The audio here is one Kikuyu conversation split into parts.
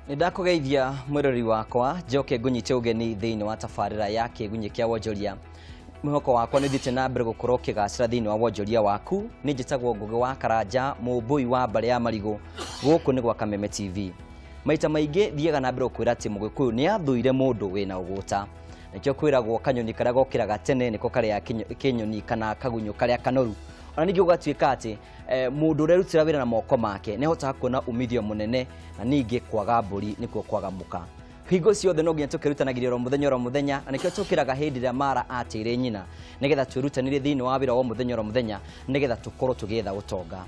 Nĩndakũgeithia mwĩrori wakwa njoke ngũnyite ũgeni thĩinĩ wa tabarĩra ya kĩgunyĩ kĩa wonjoria. Mwĩhoko wakwa nĩ ũthiĩte na mbere gũkorwo ũkĩgacĩra thĩinĩ wa wonjoria waku. Nĩ njĩtagwo Ngũgĩ wa Karanja, mũmbũi wa mbarĩ ya marigũ, gũkũ nĩ gwa Kameme TV. Maita maingĩ thiaga na mbere gũkwĩra atĩ Mũgĩkũyũ nĩ athũire mũndũ wĩna ũgũta. Nĩkĩo kwĩragwo kanyoni karĩa gokĩraga tene nĩko karĩa kĩnyoni kana kagunyũ karĩa kanoru. Ona ningĩ gũgatuĩka atĩ mũndũ ũrĩa ũrutĩra wĩra na moko make nĩ ahotaga kuona umithio mũnene, na ningĩ kwaga mbũri nĩkuo kwaga mũka. Hingo ciothe no nginya tũkĩrutanagĩria oro mũthenya oro mũthenya, na nĩkĩo tũkĩraga hĩndĩ ĩrĩa mara atĩire nyina, nĩgetha twĩrutanĩrie thĩinĩ wa wĩra wa mũthenya oro mũthenya, nĩgetha tũkorwo tũgĩetha ũtonga.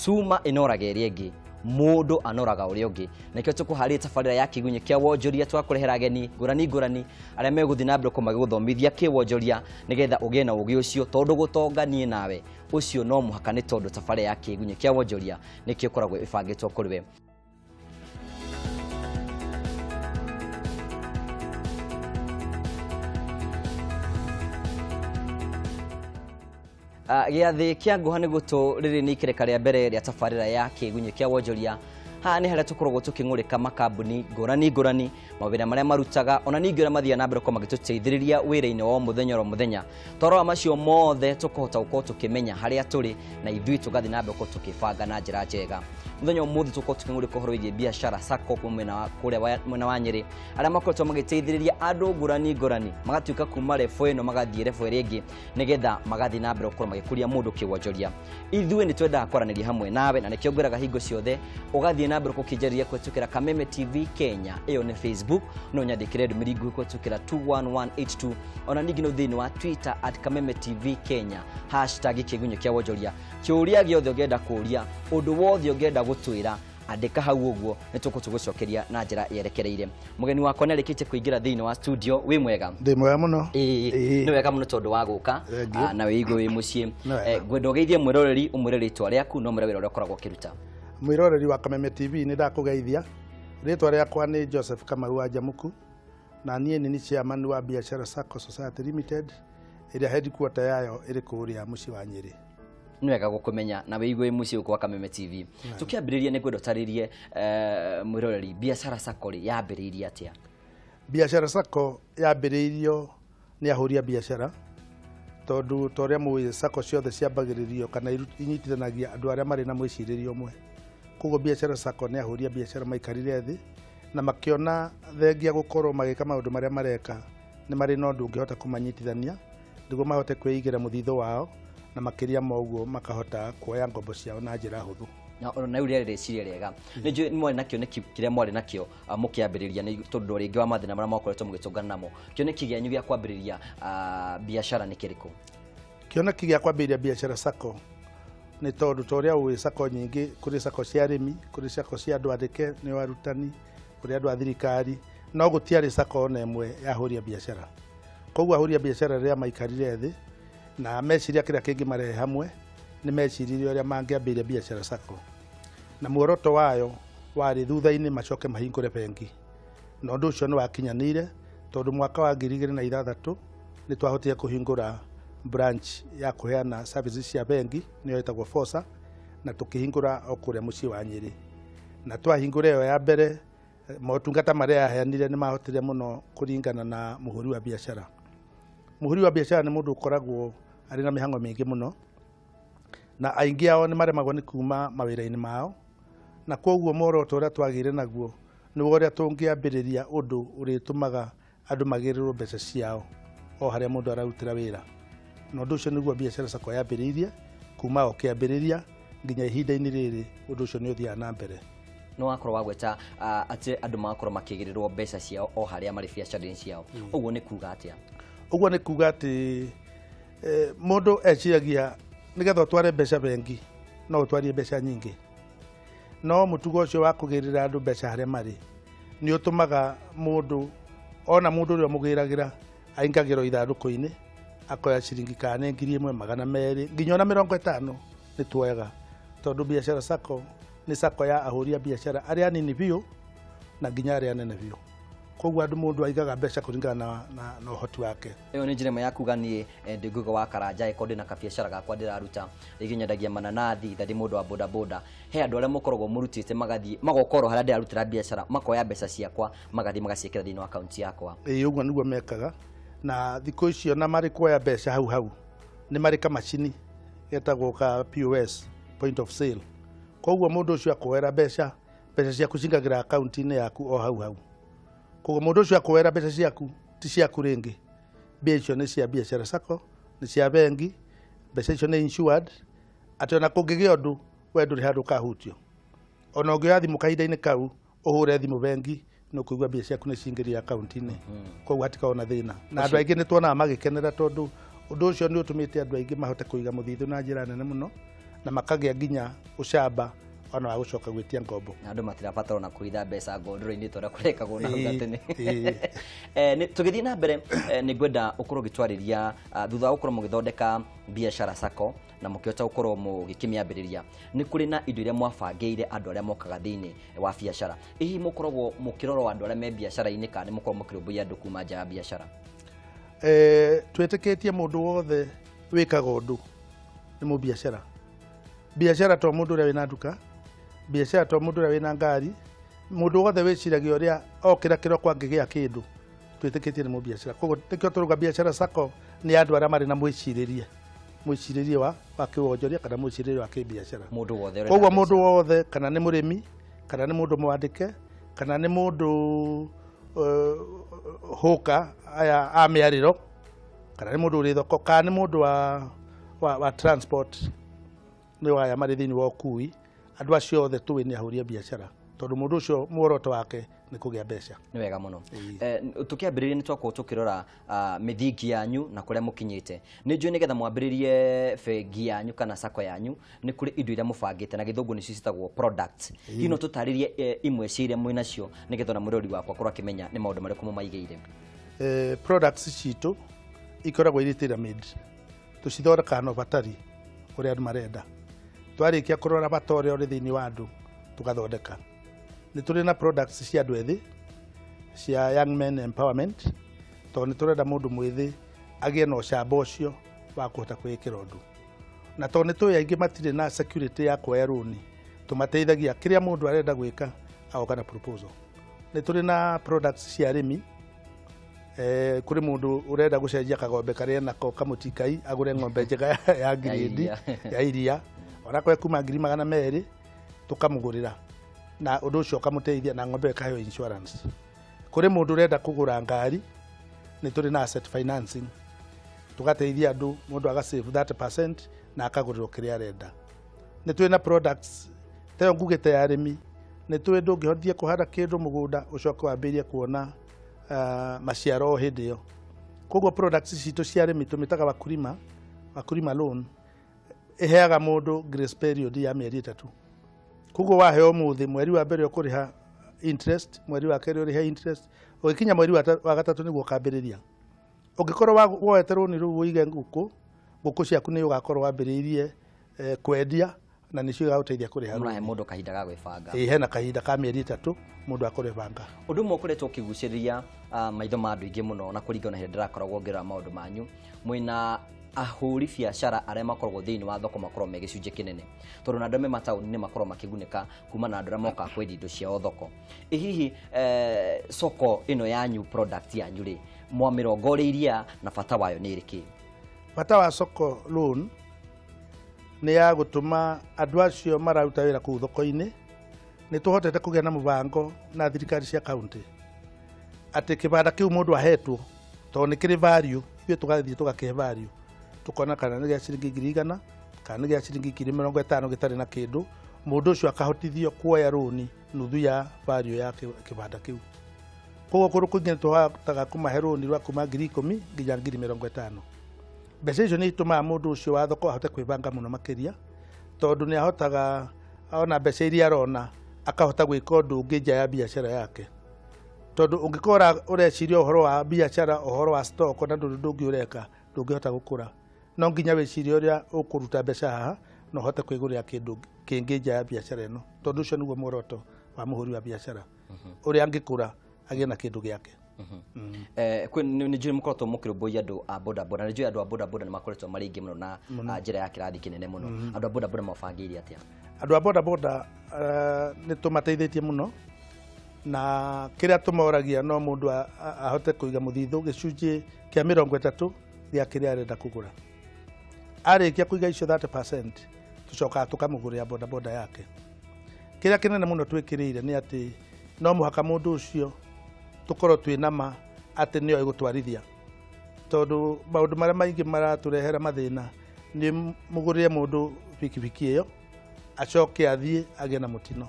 Cuma ĩnoraga ĩrĩa ĩngĩ, mũndũ anoraga ũrĩa ũngĩ. Nĩkĩo tũkũharĩria tabarĩra ya kĩgunyĩ kĩa wonjoria, twakũrehera ageni ngũrani ngũrani arĩa megũthiĩ na mbere gũkorwo magĩgũthomithia kĩwonjoria, nĩgetha ũgĩe na ũgĩ ũcio, tondũ gũtonga niĩ nawe ũcio no mũhaka, nĩ tondũ tabarĩra ya kĩgunyĩ kĩa wonjoria nĩkĩo ĩkoragwo ĩbangĩtwo kũrĩ we. Gĩathĩ kĩa ngũha nĩ gũtũ rĩrĩ nĩ ikereka rĩa mbere rĩa tabarĩra ya kĩgunyĩ kĩa wonjoria. Haha nĩ harĩa tũkoragwo tũkĩng'ũrĩka makambuni ngũrani ngũrani, mawĩra marĩa marutaga, ona ningĩ ũrĩa mathiaga na mbere gũkorwo magĩtũteithĩrĩria wĩra-inĩ wa mũthenya oro mũthenya. Twarora macio mothe tũkũhota gũkorwo tũkĩmenya harĩa tũrĩ, na ithuĩ tũgathiĩ na mbere gũkorwo tũkĩbanga na njĩra njega. Mũthenya ũmũthĩ tũkorwo tũkĩng'ũrĩka ũhoro wĩgiĩ biacara sacco kuma kũrĩa mwena wa Nyĩrĩ, arĩa makoretwo magĩteithĩrĩria andũ ngũrani ngũrani, magatuĩka kuma level ĩno magathiĩ level ĩrĩa ĩngĩ, nĩgetha magathiĩ na mbere gũkorwo magĩkũria mũndũ kĩwonjoria. Ithuĩ nĩ twendaga kwaranĩria hamwe nawe, na nĩkĩo ngwĩraga hingo ciothe ũgathiĩ na mbere gũkĩnjarĩria kũhetũkĩra Kameme TV Kenya, ĩyo nĩ Facebook, no nyandĩkĩre ndũmĩrĩri nguhĩ kũhetũkĩra 21182, ona ningĩ no thĩinĩ wa Twitter at Kameme TV Kenya, hashtag kĩgunyĩ kĩa wonjoria. Kĩũria gĩothe ũngĩenda kũũria, ũndũ wothe ũngĩenda gũtwĩra, andĩka hau ũguo, nĩ tũgũtũgũcokeria na njĩra yerekereire. Mũgeni wakwa nĩ arĩkĩtie kũingĩra thĩinĩ wa studio. Wĩ mwega? Ndĩ mwega mũno. Ĩĩ, nĩ wega mũno tondũ wa gũka na wĩigue wĩ mũciĩ. Ngwenda ũgeithie mwĩroreri, ũmwĩre rĩtwa rĩaku na ũmwĩre wĩra ũrĩa ũkoragwo ũkĩruta. Mwĩroreri wa Kameme TV, nĩ ndakũgeithia. Rĩtwa rĩakwa nĩ Joseph Kamau wa Njamuku, na niĩ nĩ chairman wa Biashara Sacco Society Limited, ĩrĩa headquarter yayo ĩrĩ kũrĩa mũciĩ wa Nyĩrĩ. Nĩ wega gũkũmenya na wĩigue mũciĩ gũkũ wa Kameme TV. Tũkĩambĩrĩria nĩ ngwenda ũtarĩrie mwĩroreri, Biashara Sacco rĩ yambĩrĩirie atĩa? Biashara Sacco yambĩrĩirio nĩ ahũri a biacara, tondũ ta ũrĩa mũĩ sacco ciothe ciambagĩrĩrio kana inyitithanagia andũ arĩa marĩ na mwĩcirĩrie ũmwe. Koguo Biashara Sacco nĩ ahũri a biacara maikarire thĩ na makĩona thengia gũkorwo magĩka maũndũ marĩa mareka nĩ marĩ na ũndũ ũngĩhota kũmanyitithania nĩguo mahote kwĩigĩra mũthithũ wao, na makĩria ma ũguo makahota kuoya ngombo ciao na njĩra hũthũ. Na ona rĩu rĩarĩ rĩciria rĩega. Nĩ njũĩ nĩ mwarĩ na kĩoneki kĩrĩa mwarĩ nakĩo mũkĩambĩrĩria, nĩ tondũ rĩngĩ wa mathĩna marĩa mwakoretwo mũgĩtũngana namo. Kĩoneki gĩanyu gĩa kwambĩrĩria biacara nĩ kĩrĩkũ? Kĩoneki gĩa kwambĩrĩria Biashara Sacco nĩ tondũ ta ũrĩa ũĩ sacco nyingĩ, kũrĩ sacco cia arĩmi, kũrĩ sacco cia andũ andĩke nĩo arutani, kũrĩ andũ a thirikari, no gũtiarĩ sacco ona ĩmwe ya ahũri a biacara. Koguo ahũri a biacara rĩrĩa maikarire thĩ na meciria kĩrĩa kĩngĩmarehe hamwe, nĩ meciririe ũrĩa mangĩambĩrĩria Biashara Sacco, na muoroto wayo warĩ thutha-inĩ macoke mahingũre bengi, na ũndũ ũcio nĩ wakinyanĩire tondũ mwaka wa 2006 nĩ twahotire kũhingũra branch ya kũheana services cia bengi, nĩyo ĩtagwo FOSA, na tũkĩhingũra o kũrĩa mũciĩ wa Nyĩrĩ. Na twahingũra ĩyo ya mbere, motungata marĩa yaheanire nĩ mahotire mũno kũringana na mũhũri wa biacara. Mũhũri wa biacara nĩ mũndũ ũkoragwo arĩ na mĩhang'o mĩingĩ mũno, na aingĩ ao nĩ maremagwo nĩ kuma mawĩra-inĩ mao, na koguo muoroto ũrĩa twagĩire naguo nĩ wa ũrĩa tũngĩambĩrĩria ũndũ ũrĩtũmaga andũ magĩrĩrwo mbeca ciao o harĩa mũndũ ararutĩra wĩra. Na ũndũ ũcio nĩguo Biashara Sacco yambĩrĩirie kuma o kĩambĩrĩria nginya ihinda-inĩ rĩrĩ, ũndũ ũcio nĩ ũthiaga na mbere. Nĩ wakorwo wagweta atĩ andũ magakorwo makĩgĩrĩrwo mbeca ciao o harĩa marĩ biacara-inĩ ciao. Ũguo nĩ kuga atĩa? Ũguo nĩ kuga atĩ mũndũ eciragia nĩgetha ũtware mbeca bengi no ũtwarie mbeca nyingĩ, no mũtugo ũcio wa kũgĩrĩra andũ mbeca harĩa marĩ nĩ ũtũmaga mũndũ ona mũndũ ũrĩa ũmũgĩragĩra aingagĩrwo ithandũkũ-inĩ, akoya ciringi kana nĩ 1,000, 200 nginya ona 50 nĩ tuoyaga, tondũ Biashara Sacco nĩ sacco ya ahũri a biacara arĩa anini biũ na nginya arĩa anene biũ. Koguo andũ mũndũ aigaga mbeca kũringana na ũhoti wake. Ĩyo nĩ njĩra ĩmwe ya kuga niĩ ndĩ Ngugi wa Karanja ĩkorwo ndĩna kabiacara gakwa ndĩraruta, rĩngĩ nyendagia mananathi, tha ndĩ mũndũ wa bodaboda. He andũ arĩa mũkoragwo mũrutĩte magathiĩ magoka oro harĩa ndĩrarutĩra biacara, makoya mbeca ciakwa magathiĩ magaciĩkĩra thĩinĩ wa akaunti yakwa. Ĩĩ ũguo nĩguo mekaga, na thikũ icio na marĩ kuoya mbeca hau hau nĩ marĩ kamacini getagwo ka POS, point of sale. Koguo mũndũ ũcio akoera mbeca, mbeca ciaku cingagĩra akaunti-inĩ yaku o hau hau. Koguo mũndũ ũcio akoera mbeca ciaku ti ciaku rĩngĩ, mbia icio nĩ cia biacara sacco, nĩ cia bengi, mbeca icio nĩ insured, atĩ ona kũngĩgĩa ũndũ we ndũrĩ handũ ũkahutio. Ona ũngĩoya thimũ kahinda-inĩ kau ũhũre thimũ bengi nĩ ũkũigua mbia ciaku nĩ cingĩrire akaunti-inĩ. Koguo hatikoragwo na thĩna. Na andũ aingĩ nĩ tuonaga magĩkenera tondũ ũndũ ũcio nĩ ũtũmĩte andũ aingĩ mahote kũiga mũthithũ na njĩra nene mũno, na makagĩa nginya ũcamba ona wa gũcoka gwĩtia ngombo. Na andũ matirabatara ona kũhitha mbeca ngondoro-inĩ ta ũrĩa kũrekagwo na hau gatene. Tũgĩthiĩ na mbere, nĩ ngwenda ũkorwo ũgĩtwarĩria, thutha wa gũkorwo mũgĩthondeka biacara sacco na mũkĩhota gũkorwo mũgĩkĩmĩambĩrĩria, nĩ kũrĩ na indo iria mwabangĩire andũ arĩa mokaga thĩinĩ wa biacara. Hihi mũkoragwo mũkĩrora andũ arĩa me biacara-inĩ kana nĩ mũkoragwo mũkĩrũmbũiya andũ kuma nja ya biacara? Twĩtĩkĩtie mũndũ wothe wĩkaga ũndũ nĩ mũbiacara. Biacara to mũndũ ũrĩa wĩna nduka, biacara to mũndũ ũrĩa wĩna ngari, mũndũ wothe wĩciragia ũrĩa okĩra kĩroko angĩgĩa kĩndũ, twĩtĩkĩtie nĩ mũbiacara. Koguo nĩkĩo tũrauga biacara sacco nĩ andũ arĩa marĩ na mwĩcirĩrie wa kĩwonjoria kana mwĩcirĩrie wa kĩbiacara. Mũndũ wothe ũrenda Koguo mbeca. Mũndũ wothe, kana nĩ mũrĩmi, kana nĩ mũndũ mwandĩke, kana nĩ mũndũ hũka aya a mĩarĩro, kana nĩ mũndũ ũrĩ thoko, kana nĩ mũndũ wa transport, nĩ aya marĩ thĩinĩ wa ũkui, andũ acio othe tũĩ nĩ ahũri a biacara, tondũ mũndũ ũcio muoroto wake nĩ kũgĩa mbeca. Nĩ wega mũno. Tũkĩambĩrĩria nĩ twakorwo tũkĩrora mĩthingi yanyu na kũrĩa mũkinyĩte. Nĩ njũĩ nĩgetha mwambĩrĩrie bengi yanyu kana sacco yanyu nĩ kũrĩ indo iria mũbangĩte na gĩthũngũ nĩcio ciĩtagwo products. Hihi no tũtarĩrie imwe cia iria mwĩ nacio nĩgetha ona mũrori wakwa akorwo akĩmenya nĩ maũndũ marĩkũ mũmaigĩire? Products citũ ikoragwo irĩ tailor-made. Tũcithondekaga na ũbatari ũrĩa andũ marenda. Twarĩkia kũrora bata ũrĩa ũrĩ thĩinĩ wa andũ tũgathondeka. Nĩ tũrĩ na products cia andũ ethĩ, cia young men empowerment, tondũ nĩ tũrenda mũndũ mwĩthĩ agĩe na ũcamba ũcio wa kũhota kwĩĩkĩra ũndũ. Na tondũ nĩ tũĩ aingĩ matirĩ na security ya kuoya rũni, tũmateithagia kĩrĩa mũndũ arenda gwĩka agoka na proposal. Nĩ tũrĩ na products cia arĩmi, kũrĩ mũndũ ũrenda gũcenjia kagombe karĩa nako kamũtikai agũre ng'ombe njega ya grade ya iria, onakorwo kuma 200,000 tũkamũgũrĩra, na ũndũ ũcio ũkamũteithia na ng'ombe ĩkaheo insurance. Kũrĩ mũndũ ũrenda kũgũra ngari, nĩ tũrĩ na asset financing, tũgateithia andũ, mũndũ aga save 30% na akagũrĩrwo kĩrĩa arenda. Nĩ tũrĩ na products ta ĩyo ngugĩte ya arĩmi, nĩ tũĩ ndũngĩhotithia kũhanda kĩndũ mũgũnda ũcoke wambĩrĩrie kuona maciaro o hĩndĩ ĩyo. Koguo products citũ cia arĩmi tũmĩtaga wakulima, wakulima loan, ĩheaga mũndũ grace period ya mĩeri 3. Koguo waheo ũmũthĩ, mweri wa mbere ũkũrĩha interest, mweri wa kerĩ ũrĩhe interest, ũgĩkinya mweri wa gatatũ nĩguo ũkambĩrĩria. Ũngĩkorwo woete rũni rũu ũige ngũkũ, ngũkũ ciaku nĩ ũgakorwo wambĩrĩirie kwendia na nĩcio igagũteithia kũrĩha Mũrahe rũni. Mũndũ kahinda ga gwĩbanga. Ĩĩ, hena kahinda ka mĩeri 3 mũndũ akorwo ebanga. Ũndũ ũmwe ũkoretwo ũkĩgucĩrĩria maitho ma andũ aingĩ mũno na kũringana na hĩndĩ ndĩrakoragwo ngĩrora maũndũ manyu, mwĩna ahũri biacara arĩa makoragwo thĩinĩ wa thoko makoragwo me gĩcunjĩ kĩnene, tondũ na andũ me mataũni-inĩ makoragwo makĩgunĩka kuma na andũ arĩa mokaga kwendia indo ciao thoko. Ĩ hihi soko ĩno yanyu, product yanyu rĩ, mwamĩrongoreirie na bata wayo nĩ ĩrĩkĩ? Bata wa soko loan nĩ ya gũtũma andũ acio mararuta wĩra kũu thoko-inĩ, nĩ tũhotete kũgĩa na mũbango na thirikari cia kaunti atĩ kĩbanda kĩu mũndũ ahetwo tondũ nĩ kĩrĩ value, ithuĩ tũgathiĩ tũgakĩhe value, tũkona kana nĩ gĩa ciringi 100,000 kana nĩ gĩa ciringi 50,000 gĩtarĩ na kĩndũ, mũndũ ũcio akahotithio kuoya rũni nuthu ya value ya kĩbanda kĩu. Koguo kũndũ kũingĩ nĩ tũhotaga kũmahe rũni rwa kuma 10,000 nginya 50,000. Mbeca icio nĩ itũmaga mũndũ ũcio wa thoko ahote kwĩbanga mũno makĩria, tondũ nĩ ahotaga ona mbeca iria arona akahota gwĩka ũndũ ũngĩ nja ya biacara yake. Tondũ ũngĩkorwo ũreciria ũhoro wa biacara, ũhoro wa stock na ndũrĩ ũndũ ũngĩ ũreka, ndũngĩhota gũkũra. No nginya wĩcirie ũrĩa ũkũruta mbeca haha na ũhote kwĩgũrĩra kĩndũ kĩngĩ nja ya biacara ĩno, tondũ ũcio nĩguo muoroto wa mũhũri wa biacara, ũrĩa angĩkũra agĩe na kĩndũ gĩake. Nĩ njũĩ mũkoretwo mũkĩrũmbũiya andũ a bodaboda, na nĩ njũĩ andũ a bodaboda nĩ makoretwo marĩ aingĩ mũno na njĩra ya kĩrathi kĩnene mũno. Andũ a bodaboda mabangĩire atĩa? Andũ a bodaboda nĩ tũmateithĩtie mũno, na kĩrĩa tũmoragia no mũndũ ahote kũiga mũthithũ gĩcunjĩ kĩa 30 gĩa kĩrĩa arenda kũgũra. Arĩkia kũiga icio 30%, tũcokaga tũkamũgũrĩra bodaboda yake. Kĩrĩa kĩnene mũno twĩkĩrĩire nĩ atĩ no mũhaka mũndũ ũcio tũkorwo twĩ na ma atĩ nĩoĩ gũtwarithia, tondũ maũndũ marĩa maingĩ maratũrehera mathĩna nĩ mũgũrĩre mũndũ bikibiki ĩyo acoke athiĩ agĩe na mũtino.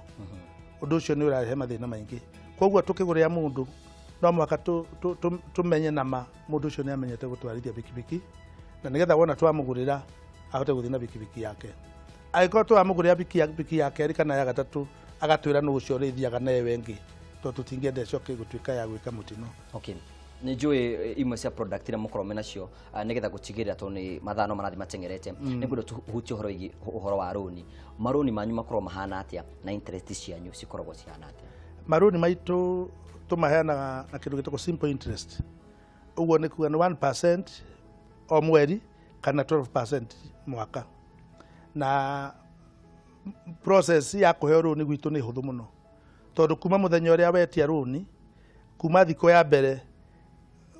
Ũndũ ũcio nĩ ũrarehe mathĩna maingĩ. Koguo tũkĩgũrĩra mũndũ no mũhaka tũmenye na ma mũndũ ũcio nĩ amenyete gũtwarithia bikibiki, na nĩgetha wona twamũgũrĩra ahote gũthiĩ na bikibiki yake. Angĩkorwo tũramũgũrĩra biki ya kerĩ kana ya gatatũ, agatwĩra nũ ũcio ũrĩthiaga na ĩyo ĩngĩ, tondũ tũtingĩenda ĩcoke gũtuĩka ya gwĩka mũtino. Okay. Nĩ njũĩ imwe cia product iria mũkoragwo menacio nĩgetha gũtigĩrĩra tondũ nĩ mathaa no marathiĩ mateng'erete, nĩ ngwenda tũhutie ũhoro wĩgiĩ ũhoro wa rũni. Marũni manyu makoragwo mahana atĩa na interest cianyu cikoragwo cihana atĩa? Marũni maitũ tũmaheanaga na kĩndũ gĩtagwo simple interest. Ũguo nĩ kuga nĩ 1% o mweri kana 12% mwaka. Na process ya kũheo rũni gwitũ nĩ hũthũ mũno, tondũ kuma mũthenya ũrĩa wetia rũni, kuma thikũ ya mbere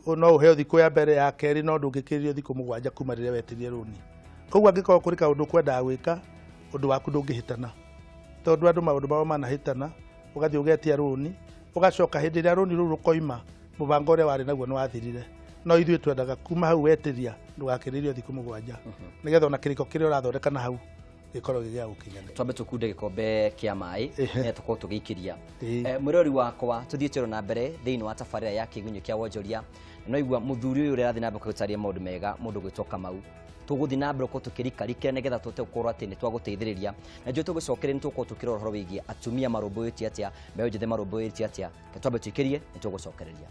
no ũheo thikũ ya mbere, ya kerĩ no ndũngĩkĩrĩrio thikũ 7 kuma rĩrĩa wetirie rũni. Koguo angĩkorwo kũrĩ kaũndũ ũkwendaga gwĩka, ũndũ waku ndũngĩhĩtana, tondũ andũ maũndũ mao manahĩtana, ũgathiĩ ũgetia rũni, ũgacoka hĩndĩ ĩrĩa rũni rũu rũkoima, mũbango ũrĩa warĩ naguo nĩ wathirire. No ithuĩ twendaga kuma hau wetĩria ndũgakĩrĩrio thikũ 7, nĩgetha ona kĩrĩko kĩrĩa ũrathondeka na hau gĩkorwo gĩ gĩa gũkinyanĩra. Twambe tũkunde gĩkombe kĩa maĩ nĩgetha tũkorwo tũgĩikĩria. Mwĩrori wakwa, tũthiĩte na mbere thĩinĩ wa tabarĩra ya kĩgunyũ kĩa wonjoria. No igua mũthuri ũyũ ũrĩa arathiĩ na mbere gũtaria maũndũ mega, mũndũ gwĩtwo Kamau. Tũgũthiĩ na mbere gũkorwo tũkĩrikarikĩra nĩgetha tũhote gũkorwo atĩ nĩ twagũteithĩrĩria. Na njũĩ tũgũcokeria nĩ tũgũkorwo tũkĩrora ũhoro wĩgiĩ atumia marũmbũĩtie atĩa, mbeũ njĩthĩ marũmbũĩtie atĩa. Reke twambe tũikĩrie, nĩ tũgũcokereria.